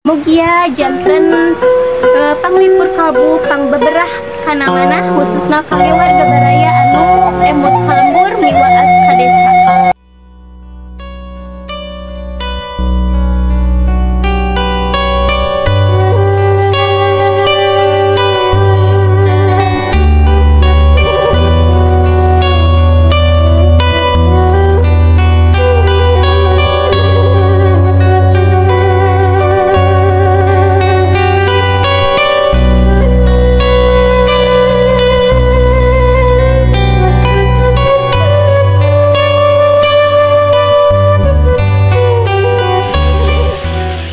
Mugia janten panglipur kalbu pangbeberah kana manah khususna kangge warga baraya anu emut ka lembur miwaas ka desa.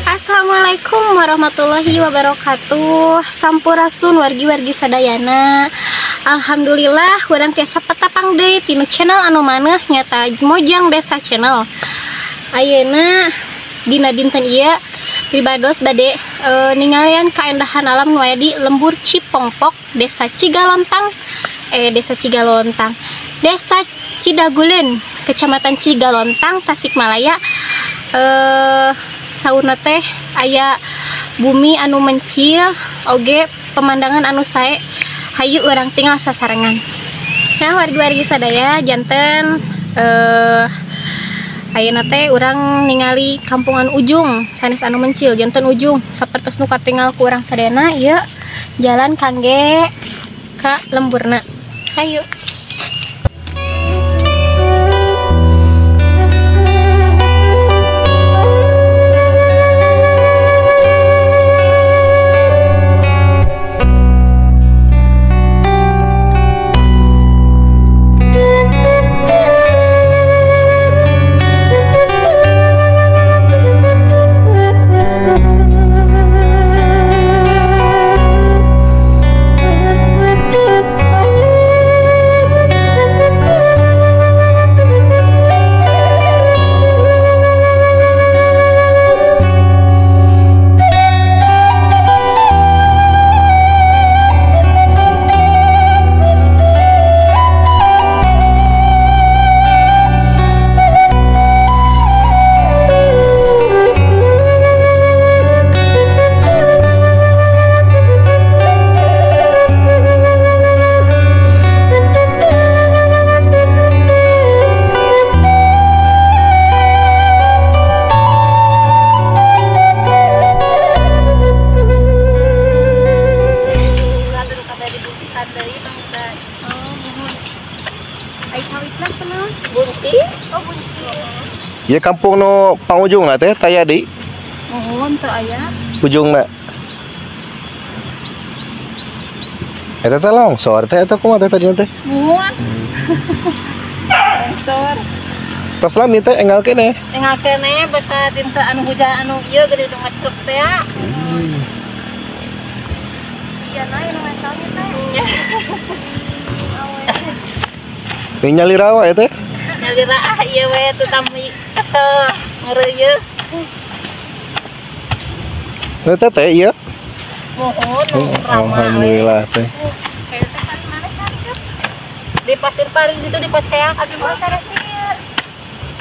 Assalamualaikum warahmatullahi wabarakatuh. Sampurasun wargi-wargi sadayana. Alhamdulillah urang tiasa patapang deui tinu channel anu maneh nyata Mojang Desa Channel. Ayeuna dina dinten ieu pribados bade ningalian kaendahan alam nu aya di Lembur Cipongpok, Desa Cigalontang, Desa Cidaguleun, Kecamatan Cigalontang, Tasikmalaya. Saurna teh aya bumi anu mencil oge pemandangan anu sae, hayu urang tinggal sasarengan. Nah wargi-wargi sadaya janten ayeuna teh urang ningali kampungan ujung sanes anu mencil, janten ujung sapertos nu katingal ku urang sadayana ieu jalan kangge ka lemburna. Hayu. Ya kampung no pangujung lah teh taya di. Mohon teu aya. Ujungna. Eta teh longsor teh eta kumaha teh tadi teh? Mohon. Longsor. Tos lami teh enggal keneh. Enggal keneh basa dinten anu hujan anu ieu gede nu ngecruk teh ya. Iya na nu ngesalnya teh. Ini nyali rawa ya teh? Nyali raah ieu we teu tami kesel ngeureuyeuh. Teh teh ieu. Mohon ramah. Alhamdulillah teh. Di Pasir Paring itu di Poceak abi mah sanes ieu.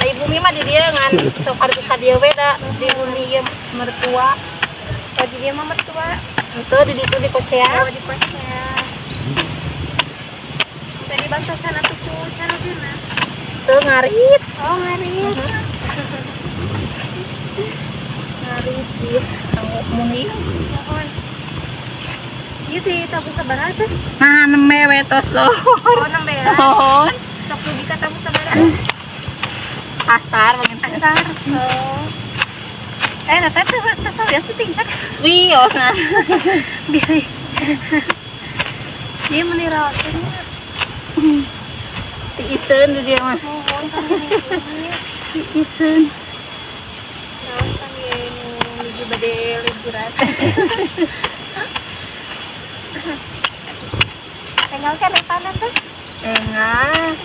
Ai bumi mah di dieu ngan sok harus ka dieu we da di bumi ieu mertua. Oh di dieu mah mertua. Henteu di ditu di Poceak. Oh di Poceak. Tadi bantosan atuh ku carogena. Tuh ngarit. Oh ngarit. Ngarit ieu muni. Mohon. Ieu teh tabu sabaraha teh? Nah, nembe we tos lor. Oh, nembe. Mohon. Sok dugi ka tabu sabaraha? Asar, asar. Oh. Nah teh teh sawios teh tingcak. Wios nah. Bilih. Ieu meuni rawakeun. Tiiseun di dia mah. Tiiseun. Raos kan ieu nuju bade liburan. Enggal kan tanah teh? Enggal.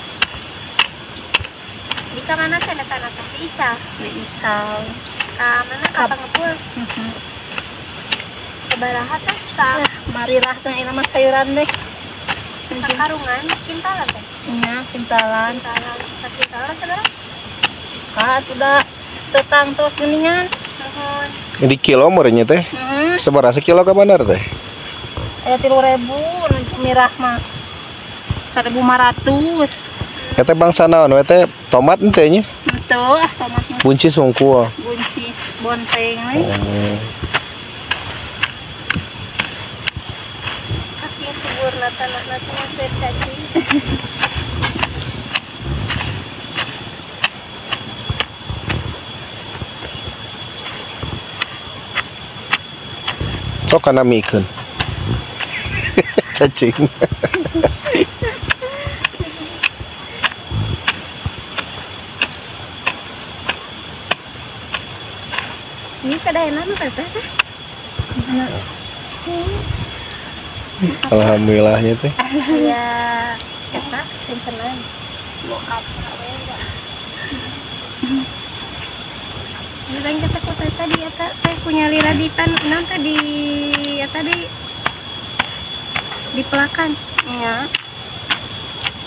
Di ka mana teh tanah teh? Di Ical. Di Ical. Ka mana ka Pangepul? Heeh. Sabaraha teh? Ka marilah teh ieu mah sayuran deh. Sakarungan kintalan teh? Iya, kintalan. Kintalan. Sakintalan sabaraha? Kak, sudah tetang tos geningan. Nuhun. Di kilo meureun teh. Sabaraha sekilo ka bandar teh? Aya 3.000 nu mirah mah. 1.500. Eta bangsa naon we teh? Tomat henteu nya? Henteu ah tomat mah. Buncis hungkul. Buncis bonteng we. Saking suburna tanahna teh masih cacing. Sok kana mikeun. Cacing. Ini sadayana mah teteh teh. Alhamdulillahnya teh. Iya, eta simpenan. Bokap we enggak. Urang kata ku teh tadi eta teh punya lira di pan naon teh di eta di pelakan. Nya.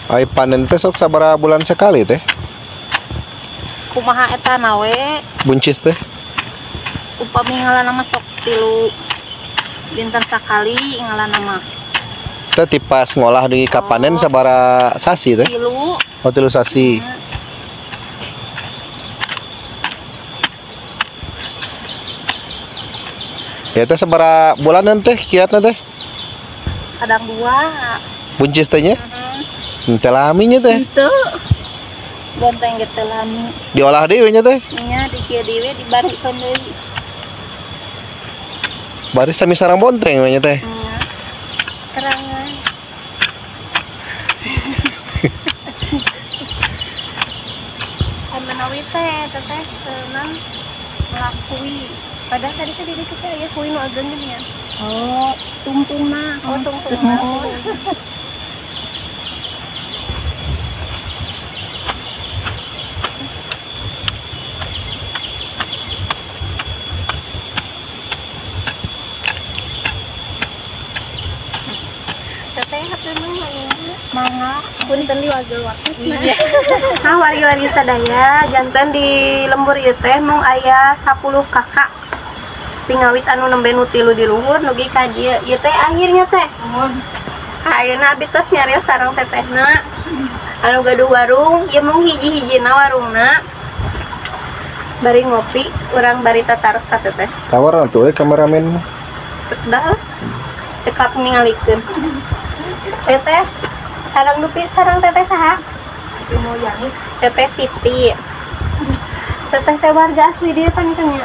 Ai panen teh sok sabaraha bulan sekali teh? Kumaha eta na we? Buncis teh. Upami ngalana mah sok 3 dinten sakali ngalana mah. Teh ti pas ngolah di kapanen sabaraha sasi teh? 3. Oh, 3 sasi. Ya teh sabaraha bulanan teh kiatna teh? Kadang 2. Buncis teh nya? Teh lami nya teh. Henteu. Bonteng ge teh lami. Diolah deui we nya teh? Nya di kieu deui we dibarikeun deui. Baris sami sarang bonteng we nya teh. Nya. Terangan. Menawi teh teteh senang melakui. Padahal tadi teh diri kita aya kui nu ageng geuning ya. Oh, tungtungna. Oh, tungtungna. Teteh hatur nuhun. Mangga. Punten diwagel waktu. Nah, wargi-wargi sadaya janten di lembur ieu teh mung aya 10 kakak. Tingawit anu nembe nu 3 di luhur nugi ka dieu. Ieu teh akhirnya teh. Ayeuna abi tos nyarios sareng tetehna. Anu gaduh warung, ieu mung hiji-hijina warungna. Bari ngopi, urang bari tataros ka teteh. Tawar atuh we kameramen mah. Tek dah. Cekap ningalikeun. Teteh sareng dupi sareng teteh saha? Siti Mulyani. Teteh Siti. Teteh teh warga asli dieu pan nya.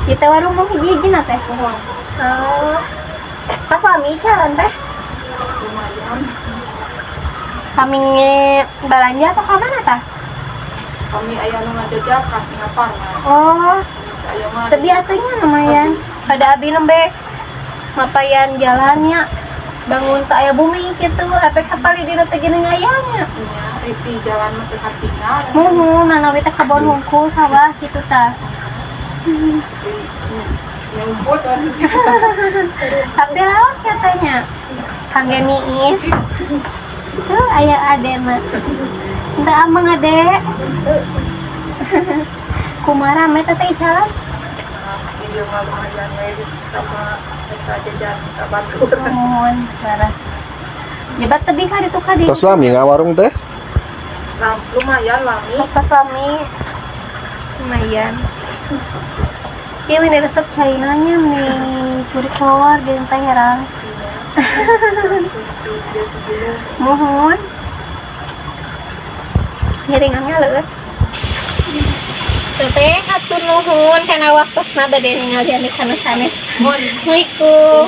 Ieu teh warung mung hiji-hijina teh. Oh. Pas lami jalan teh. Lumayan. Kami balanja sok ka mana tah? Kami aya nu ngajajak ka Singaparna. Oh. Aya mah. Tebi atuh nya lumayan. Pada abi nembe mapayan jalannya bangun tak aya bumi kitu efek kapali dina teh geuning aya nya. Nya, di jalan mah teu katinggal. Muhun manawi teh kebon hungkul sawah kitu tah. Nyumput Tapi raos katanya. Kangge niis. Tuh aya ade mah. Entah ameng ade. Kumaha rame teh teh jalan? Ieu mah lumayan we sama eta jajan ka batur. Nuhun, laras. Nyebat tebih ka ditu ka dieu. Tos lami ngawarung teh? Lumayan lami. Tos lami. Lumayan. Ieu meni resep caina nya meni curi-cor jeung teh herang. Muhun. Ngiringannya leueut. Teteh hatur nuhun kana waktosna bade ningalian di sanes-sanes. Assalamualaikum.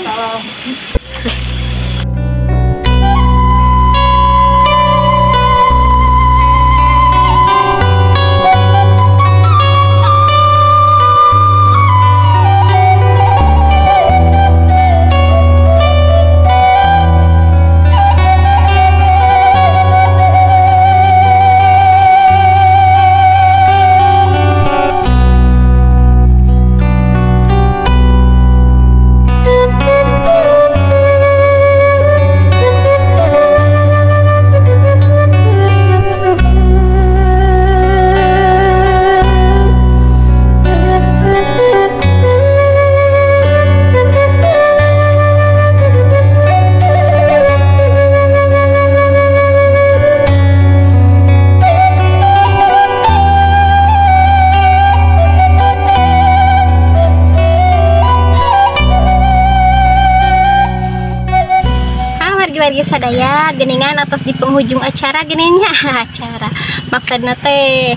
Wargi-wargi sadaya, geningan atos di penghujung acara geuning nya. Acara maksudna teh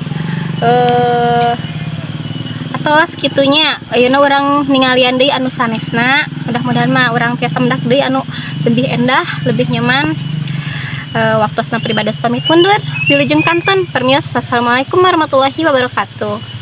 atos kitu nya. Ayeuna urang ningalian deui anu sanesna. Mudah-mudahan mah urang tiasa mendak deui anu lebih endah, lebih nyaman. Waktosna pribados pamit mundur. Wilujeng kantun, permios. Wassalamualaikum warahmatullahi wabarakatuh.